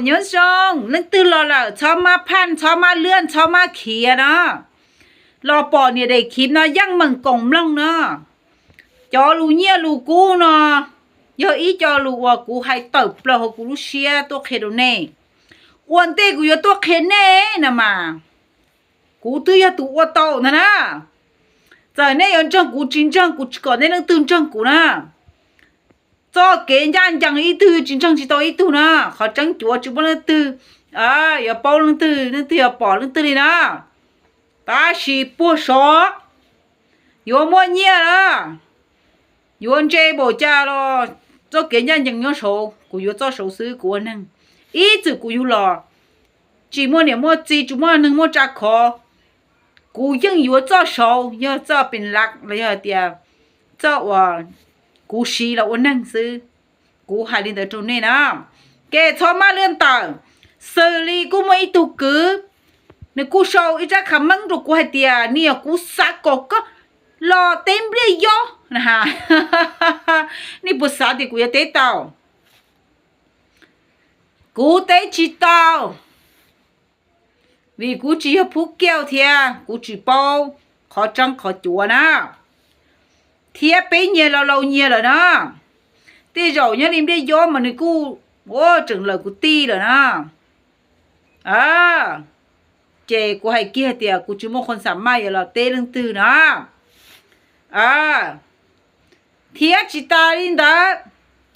Nyob zoo, leej twg los lawm txhob mab phaj, txhob mab luaj, txhob mab khiav no. Los pom niam daim khiv no yeej meem koom mloog no. Cov lus nyiaj lus kub no yog ib co lus uas kuv hais tawm plaws hauv kuv lub siab tuaj qhia rau nej. Ua ntej kuv yuav tuaj qhia nej no mas, kuv twb yog tus ua tau ntag na. Txawm nej yuav ntseeg kuv tsis ntseeg, kuv tsis kom nej leej twg ntseeg kuv na. Txoj kev ncaj ncees ib tug tsis ntseeg tsis tau ib tug na. Qhov tseeb cuav tsis muaj leej twg yuav paub leej twg, leej twg yuav pom leej twg li na. Tab sis puag sov yuav muaj nyiaj lawm, yuav ntse npaum cas los txoj kev ncaj ncees nyob saud, kuv yuav txoj saud xwb kuv ua neeg. Ib txwm kuv yug los tsis muaj niam muaj txiv, tsis muaj neeg muaj tsa khov, kuv yeej yuav txoj saud, yog txoj pes lav los yog hais tias txoj uas kuv siv los ua neeg xwb. Kuv hais li ntawd rau nej na. Ces txhob mab luaj ntawm. Xws li kuj muaj ib tug kwv, nws kuj sau ib tsab kha meeb rau kuv hais tias, niam, kuv xav kom koj los teb npliaj yob. Nej puas xav tias kuv yuav teb tau? Kuv teb tsis tau, vim kuv tsis yog phub kiauj thiab kuv tsis paub qhov tseeb qhov cuav na. Thiab peb nyias los laus nyias lawm na. Tej zaum nyob li npliaj yob mas nws kuj ua tseem lawm kuv tij lawm na. Ces kuv hais kiag tias kuv tsis muaj qhua xam maj yuav los teb leej twg na. Thiab tsis tas li ntawd,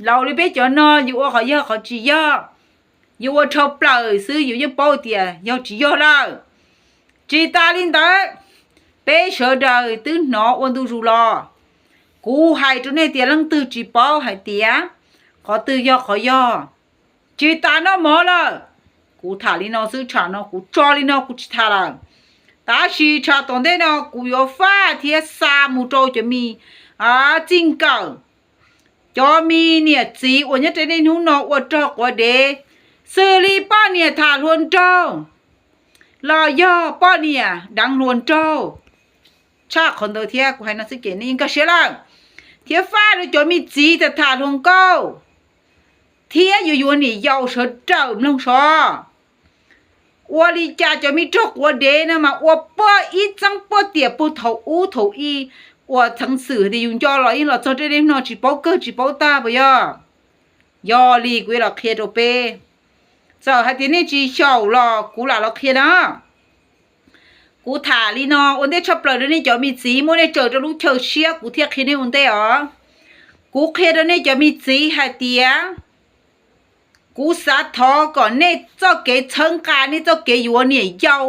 laus li peb cov no yus ua qhov yog qhov tsis yog, yus ua dhau plaws xwb yus yeej paub tias yog tsis yog lawm. Tsis tas li ntawd, peb sawv daws twb hnov ua ntu zus los. Kuv hais rau nej tias leej twg tsis paub hais tias qhov twg yog qhov yog. Tsis tas noj mov lawm, kuv tham li no xwb, tsam no kuv tso li no kuv tsis tham lawm. Tab sis tsam tom ntej no kuv yuav faj thiab xa mus rau cov me txij nkawm, cov me niam txiv uas nyob rau niaj hnub no ua rog quav dev, xws li poj niam tham hluas nraug los yog poj niam deev hluas nraug. Tshaj qhov ntawd thiab kuv hais no xwb ces nej yeej nkag siab lawm. Thiab faj rau cov me txiv tham tham hluas nkauj thiab yuav yuav niam yau sawv daws mloog sov. Ua li cas cov me rog quav dev no mas ua pog ib txeeb pog tiam puag thaum ub thaum i uas txheev xwm tias yus nco los yeej los txog rau niaj hnub no tsis paub kawg tsis paub tag puas yog? Yog li kuv yuav los qhia rau peb. Txawm hais tias nej tsis xyaum los kuv lam los qhia na. Kuv tham li no ua ntej tshaj plaws rau nej cov me txiv, muab nej tsaws rau lub chaw siab kuv thiaj qhia nej ua ntej os. Kuv qhia rau nej cov me txiv hais tias kuv xav thov kom nej txoj kev txhawb nqa nej txoj kev yuav niam yau,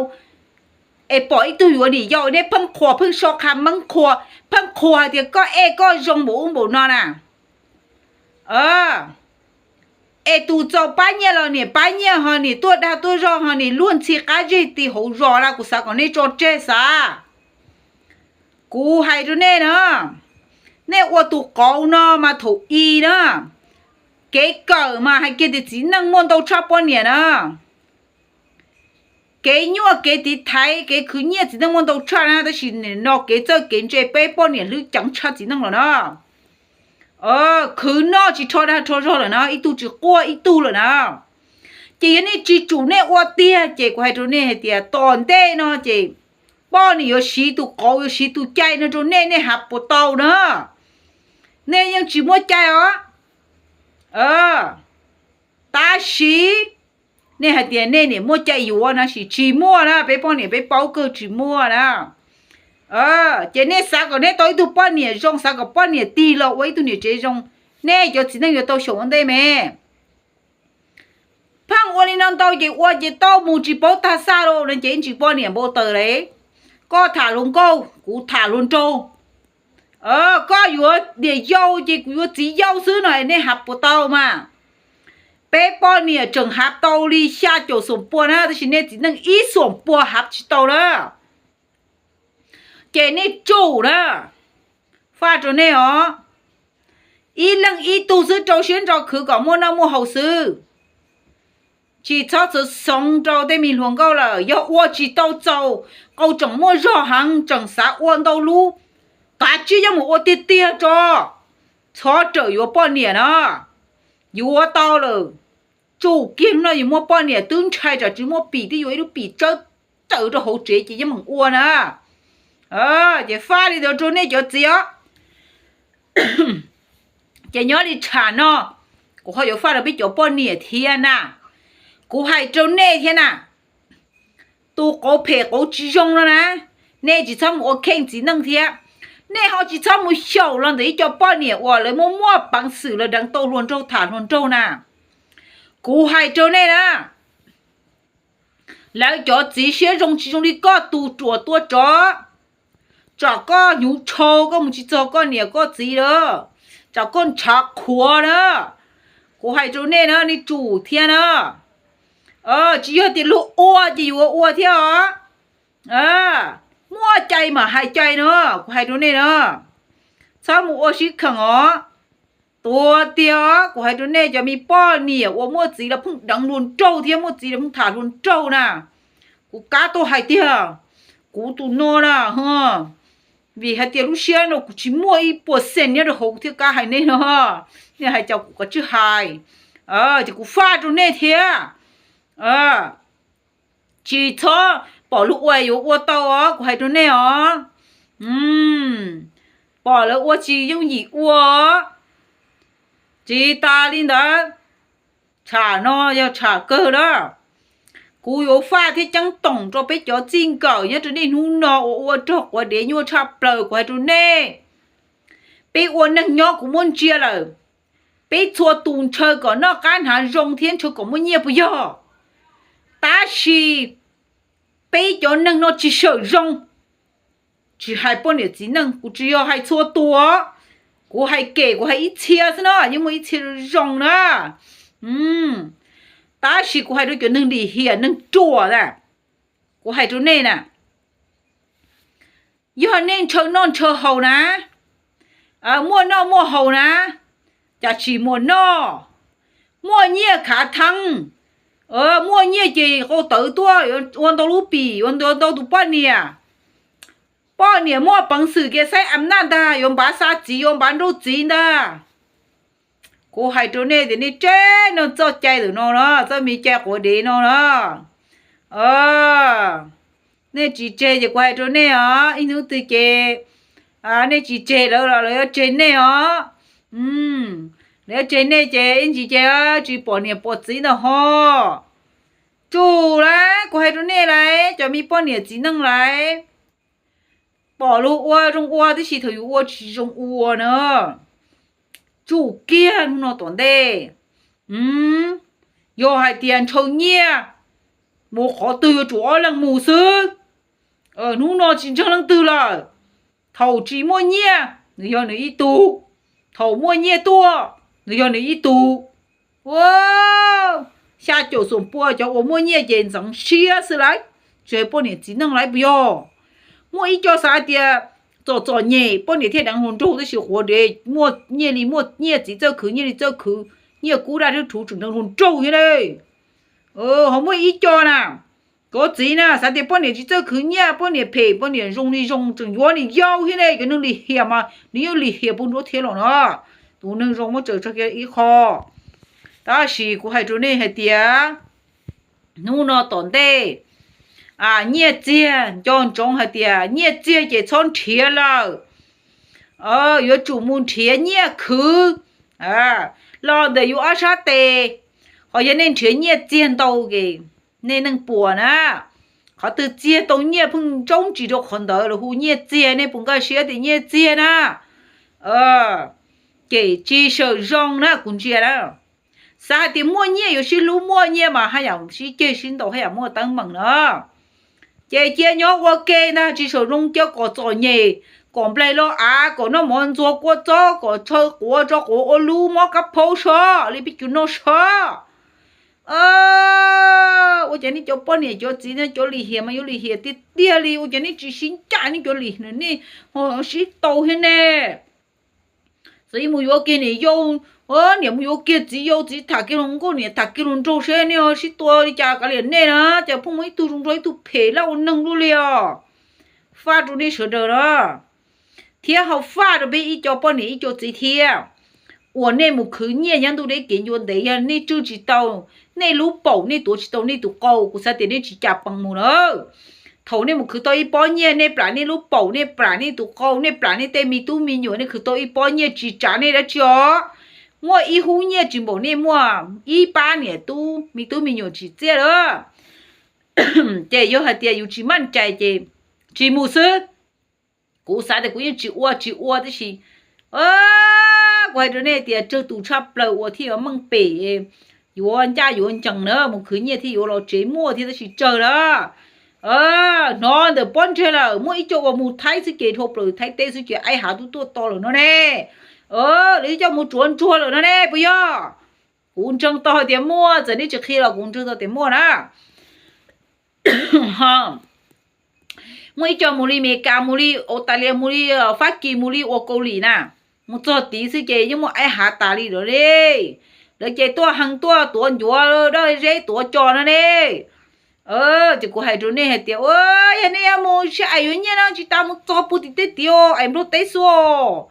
es pom ib tug yuav niam yau nej pheej qhuas pheej so qha meeb qhuas, pheej qhuas hais tias koj ej koj zoo npaum ub npaum no na. Es tus txaus pab nyiaj los niam pab nyiaj, ho niam tuaj dag tuaj zog, ho niam luag ntxhi qab zej ti hauv zos na, kuv xav kom nej tso tseg xav. Kuv hais rau nej na, nej ua tus qauv no mas thaum i na, kev kawm mas hais kiag tias txiv neej muaj ntau tshaj poj niam na. Kev nyuaj kev tiv thaiv kev khwv nyiaj txiv neej muaj ntau tshaj na, tab sis nim no kev txawj kev ntse peb poj niam hlub ceev tshaj txiv neej los na. Khwv noj tsis rho dag rho zog lawm na, ib tug tsis quaj ib tug lawm na. Ces yog nej tsis tsum nej ua tiag ces kuv hais rau nej hais tias tom ntej no ces poj niam yuav siv tus qauv yuav siv tus cai no rau nej, nej hav puas tau na. Nej yeej tsis muaj cai os. Tab sis nej hais tias nej niam muaj cai yuav na, sis tsis muaj na, peb poj niam peb paub kawg tsis muaj na. Ces nej xav kom nej tau ib tug poj niam zoo, xav kom poj niam tig los ua ib tug niam tsev zoo, nej cov txiv neej yuav tau xyaum ua ntej me. Pheej ua li no ntau ces ua ces tau mus tsis paub tag xaj lauj no ces ib ntsis poj niam npau taws li. Koj tham hluas nkauj kuv tham hluas nraug. Koj yuav niam yau ces kuv yuav txiv yau xwb no, nej hav puas tau mas. Peb poj niam tseem hav tau li xya caum xoom pua na, tab sis nej txiv neej ib xoom pua hav tsis tau na. Ces nej tsum na, faj rau nej os. Ib leej ib tug xwb rau siab ntso khwv kom muaj noj muaj haus xwb. Tsis txhob txwv xoov rau tej me hluas nkauj lawm, yog ua tsis tau txaus, qau tseem muaj zog heev tseem xav ua ntau lub, kav tsij yeej mus ua tiag tiag tso. Txhob rawm yuav poj niam na, yuav tau lawm Tsum kiag hnub no yus muaj poj niam twb ntshai tsam tsis muaj pim twb yuav ib lub pim tsawb tawm rau hauv tsev ces yeej meem ua na. Ces faj li ntawd rau nej cov txiv os. Ces nyob li tsham no, kuv ho yuav faj rau peb cov poj niam thiab na. Kuv hais rau nej thiab na, tus qauv phem qauv tsis zoo no na, nej tsis txhob mus ua kheej txiv neej thiab. Nej ho tsis txhob mus xyaum los ntawm ib co poj niam uas lawv muaj muaj peev xwm los deev tau hluas nraug tham hluas nraug na. Kuv hais rau nej na, lawv cov txiv siab zoo tsis zoo li koj tus ruam tua tsov, tsam koj hnyuv tshau koj mus tsis txog koj niam koj txiv lawm, tsam koj ntshav qhuav na. Kuv hais rau nej na, nej tsum thiab na. Tsis yog tias luag ua ces yuav ua thiab os. Muaj cai mam hais cai no, kuv hais rau nej na. Txhob mus ua sib kheem os. Tuag tiag os, kuv hais rau nej cov me poj niam uas muaj txiv los pheej deev hluas nraug thiab muaj txiv los pheej tham hluas nraug na. Kuv kab tuaj hais tiag, kuv tus no na, vim hais tias lub siab no kuv tsis muaj ib puas xees nyob rau hauv kuv thiaj kab hais nej no. Nej hais cas kuv kav tsij hais, ces kuv faj rau nej thiab. Tsis txhob pom luag ua yuav ua tau os, kuv hais rau nej os. Pom lawv ua tsis yooj yim ua. Tsis tas li ntawd, tsham no yog tsham kawg na. Kuv yuav faj thiab ceeb toom rau peb cov txij nkawm nyob rau niaj hnub no uas ua rog quav dev nyuaj tshaj plaws, kuv hais rau nej. Peb ua neeg nyob kuv muab ntsia lawm, peb txhua tus ntshaw kom noj qab hnav zoo thiab ntshaw kom muaj nyiaj puas yog? Tab sis peb cov neeg no tsis sawm zoo. Tsis hais poj niam txiv neej, kuv tsis yog hais txhua tus, kuv hais kem kuv hais ib txhia xwb na, yeej muaj ib txhia zoo na. Tab sis kuv hais rau cov neeg lim hiam neeg ruam na, kuv hais rau nej na, yog nej ntshaw noj ntshaw haus na, muaj noj muaj haus na, cas tsis muaj noj, muaj nyiaj khav theeb, muaj nyiaj ces qau tawv tuaj ua ntau lub pim ua ntau tus poj niam. Poj niam muaj peev xwm kiag xaib am naj ntag, yuav npav xa txiv yuav npav nrauj txiv ntag. Kuv hais rau nej tias nej tseg no txoj cai ntawm no na, txoj me cai quav dev no na. Nej tsis tseg ces kuv hais rau nej os, ib hnub twg ces nej tsis tseg lawv los lawv yuav tseg nej os. Lawv yuav tseg nej ces ib ntsis ces tsis pom niam pom txiv ntag ho. Tsum lawm, kuv hais rau nej lawm, cov me poj niam txiv neej lawm, pom luag ua zoo ua tib si, thaum yus ua tsis zoo ua na, tsum kiag hnub no tom ntej. Yog hais tias ntshaw nyiaj, mus qhov twg yuav tsum ob leeg mus xwb. Hnub no tsis ntseeg leej twg lawm. Thaum tsis muaj nyiaj nws yog nws ib tug, thaum muaj nyiaj tuaj nws yog nws ib tug. Xya caum xoom pua cov uas muaj nyiaj ces ntxeev siab xwb lauj, tsis hais poj niam txiv neej lawm puas yog? Muaj ib co xav hais tias txom txom nyem poj niam thiaj deev hluas nraug, tab sis quav dev, muaj nyiaj li muaj nyiaj, txiv txawj khwv nyiaj li txawj khwv, nyiaj kub daj rhwb rhuv tseem deev hluas nraug thiab ne. Ho muaj ib co na, cov txiv na xav tias poj niam tsis txawj khwv nyiaj, poj niam phem, poj niam zoo li zoo, tseem yuav niam yau thiab ne. Cov neeg lim hiam mas nws yeej lim hiam puas ntsuav thiab los no. Tus neeg zoo muab tsaws tso kiag ib qho. Tab sis kuv hais rau nej hais tias hnub no tom ntej, nyiaj txiag nco ntsoov hais tias nyiaj txiag ces txhob nrhiav lawm. Yuav tsum mus nrhiav nyiaj khwv los ntawm yus ob sab tes. Ho yog nej nrhiav nyiaj txiag ntau ces nej neej puas na. Qhov twg txiag tau nyiaj pheej ntsoov tsis rau qhov ntawd los hu nyiaj txiag, nej puas nkag siab tias nyiaj txiag na? Ces tsis sawm zoo na, kuv ntsia na. Xav hais tias muaj nyiaj yuav sib hlub, muaj nyiaj mas haj yam sib ceg sib ntaus, haj yam muaj teeb meem na. Ces cia nyob ua ke ntag, tsis sawm zoo cia kom txom nyem, kom nplaig los av, kom noj mov ntxuag kua txob, kom tshaw quav tso quav ua lub mob kab phaub sov li peb cov no sov. Ua cas nej cov poj niam cov txiv no cov lim hiam mas yuav lim hiam tiag tiag li, ua cas nej tsis sib ncaim nej cov lim hiam, nej ho sib tau thiab ne? Txiv mus yuav kiag niam yau, niam mus yuav kiag txiv yau, txiv tham kiag hluas nkauj, niam tham kiag hluas nraug, seb nej ho sib tua li cas kav liam nej na. Cas pheej muaj ib tug zoo nraug ib tug phem laj ua neeg luaj li os. Faj rau nej sawv daws na, thiab ho faj rau peb ib co poj niam ib co txiv thiab. uas nej mus khwv nyiaj nyob ntuj deb kev ncua ntev, yog nej tswj tsis tau nej lub paum, nej tuav tsis tau nej tus qau, kuv xav tias nej tsis cas pees mus na. Thaum nej mus khwv tau ib pob nyiaj, nej plam nej lub paum, nej plam nej tus qau, nej plam nej tej me tub me nyuam, nej khwv tau ib pob nyiaj tsis tsav nej dab tsi os. Muaj ib hub nyiaj tsis npaum nej muaj ib pab niam tub me tub me nyuam tsim txiaj lawm. Ces yog hais tias yus tsis maj cai ces tsis mus xwb. Kuv xav tias kuv yeej tsis ua tsis ua tab sis kuv hais rau nej tias tsawg tus tshaj plaws uas thiaj yuav meej pem, yuav ncaj yuav ncees na, mus khwv nyiaj thiaj yuav los tsev muaj thiab tab sis tsawg na. Hnov ntawm pob ntseg lawm, muaj ib co uas mus Thaib xwb ces dhau plaws Thaib teb xwb ces aib hav twb tuaj to lawm no ne. Lawv twb coj mus tsuav ntsuag lawm no ne puas yog? Kuv ntseeg tau hais tias muaj, txawm nej tsis qhia los kuv ntseeg tau tias muaj na. Muaj ib co mus li Amelikas, mus li Australia, mus li Fab Kis, mus li ua Kaus Lim na, mus txog tid xwb ces yeej muaj aib hav tas li lawm ne. Lawv ces tuaj heev tuaj tuav ncuav dawb zeb tuav cos no ne. Ces kuv hais rau nej hais tias, ua, yog nej yuav mus sib aim yuav nyiaj no tsis tas mus txog puag tim tej tid, aim Nplog teb xwb.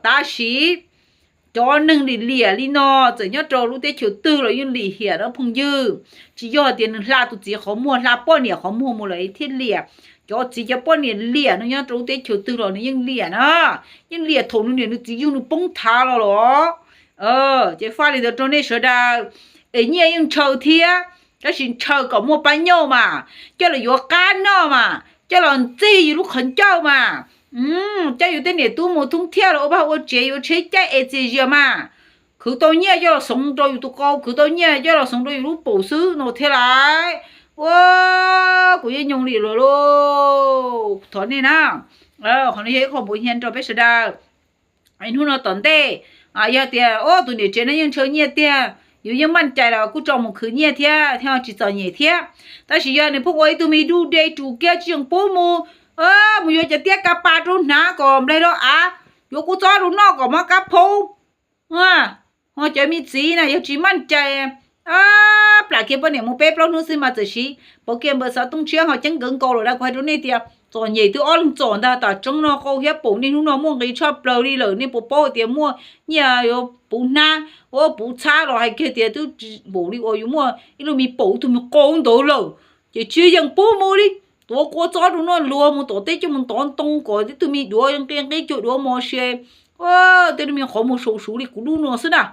Tab sis cov neeg lim liam li no txawm nyob rau lub teb chaws twg los yeej lim hiam na phooj ywg. Tsis yog tias nws hla tus txiv qhov muag, hla poj niam qhov muag mus lawm thiaj liam. Cov txiv cov poj niam liam no nyob rau lub teb chaws twg los nws yeej liam na. Yeej liam thaum nws niam nws txiv yug nws poob thav los los. Ces faj li ntawd rau nej sawv daws, es nyiaj yeej ntshaw thiab, tab sis ntshaw kom muaj pab nyauj mas, coj los yuav qab noj mas, coj los ntxig yus lub qhov ncauj mas, coj yus tej niam tub mus thoob thiaj los ua vaj ua tsev, yuav tsheb caij es txias zias mas. Khwv tau nyiaj coj los xoov rau yus tus qau, khwv tau nyiaj coj los xoov rau yus lub paum xwb no thiab lauj. Ua, kuv yeej nyoos li lawm lauj. Thov nej na, qhov no yog ib qho npuv hias rau peb sawv daws. Hnub no tom ntej, yog tias tus niam tsev no yeej ntshaw nyiaj tiag, yus yeej maj cai los kuj tso mus khwv nyiaj thiab thiaj tsis txom nyem thiab. Tab sis yog nws pheej ua ib tug me du de rus kiag tsis yeem pub mus, mus yuav cov tiab ka pa rau hnav kom nplaig rau av, yuav kua txob rau noj kom mob kab phaub. Ho cov me txiv na yog tsis maj cai, plam kiag poj niam mus peb plaub hnub xwb mas txawm siv pauv kiag npawb xov tooj tshiab ho ceeb nkawd nkaus lawm na. Kuv hais rau nej tias txom nyem twb ob leeg txom ntag, tam tseeb no qau thiab paum nej hnub no muaj nqis tshaj plaws li lawm. Nej puas paub tias muaj nyiaj yuav puv hnab, puv txhab los hais kiag tias twb npaum li uas yus muaj ib lub me paum ib tug me qau ntawd lawm, ces tsis yeem pub mus li. Tuav kua txob rau noj, luag mus tom teb coj mus ntov ntoo kom tib tug me duav nqi nqi cuag duav mos se, tej lub me qhov muag sau suv li kuv lub no xwb na.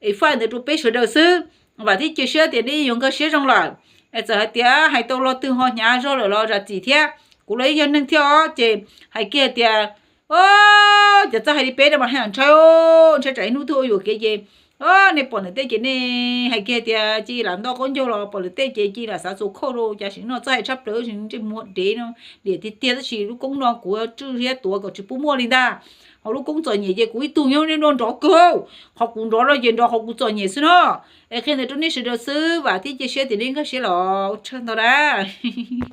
Es faj ntawd rau peb sawv daws xwb, vam thiab cia siab tias nej yuav nkag siab zoo lawm. Es txawm hais tias hais tau lo twg ho hnyav zog lawm los zam txim thiab, kuv los yog neeg thiab os. Ces hais kiag tias, cov txawj hais li peb no mas haj yam ntshai, ntshai tsam ib hnub twg ua yuam kev ces nej pom ntawm tej ces nej hais kiag tias cia lam nto qaub ncaug los pom ntawm tej ces cia lam xav txuas khauj rau. Cas sim no txawj hais tshaj plaws, ntsej muag dev no, liam tiag tiag, tab sis lub koob no kuv tswj siab tuav kom tsis pub muaj li ntag. Ho lub koob txom nyem ces kuv ib tug nyob nrov kawg, qhov kuv nrov no ces nrov qhov kuv txom nyem xwb no. Es qhia ntawd rau nej sawv daws xwb, vam thiab cia siab tias nej nkag siab los ua tsaug ntau dab.